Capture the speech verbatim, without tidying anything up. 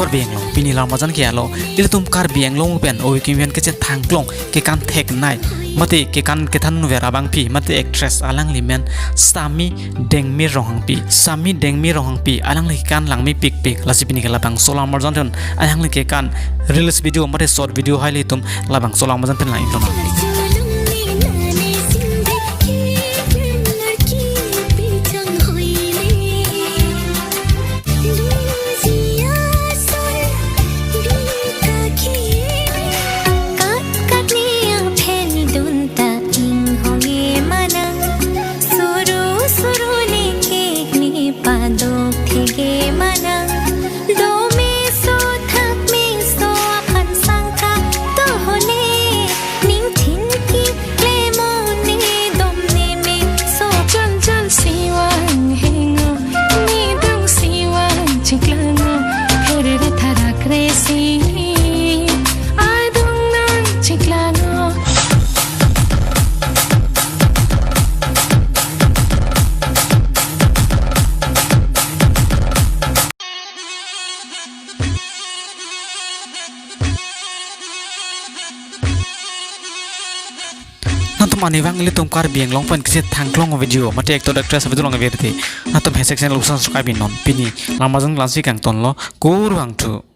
Karbi Anglong, pini lam arjan ke-alo, ilitum Karbi Anglong pen ove kimi pen kechethangklong kekan theknei mate kekan kethanver abangpi mate actress alangli men Sami Dengmir Ronghangpi. Sami Dengmir Ronghangpi alangli kekan langmepikpik. Lasi pini ke labangso lam arjan pen alangli kekan reels video mate short video hai ilitum labangso lam arjan pen lang-iklo nang. Nangtum arnivang ilitum Karbi Anglong pen kechethangklong video mate actor actress video lang virti, nangtum hashtag channel usan subscribe non. Pini lam arjan klangsi kangtonlo, kurvangthu.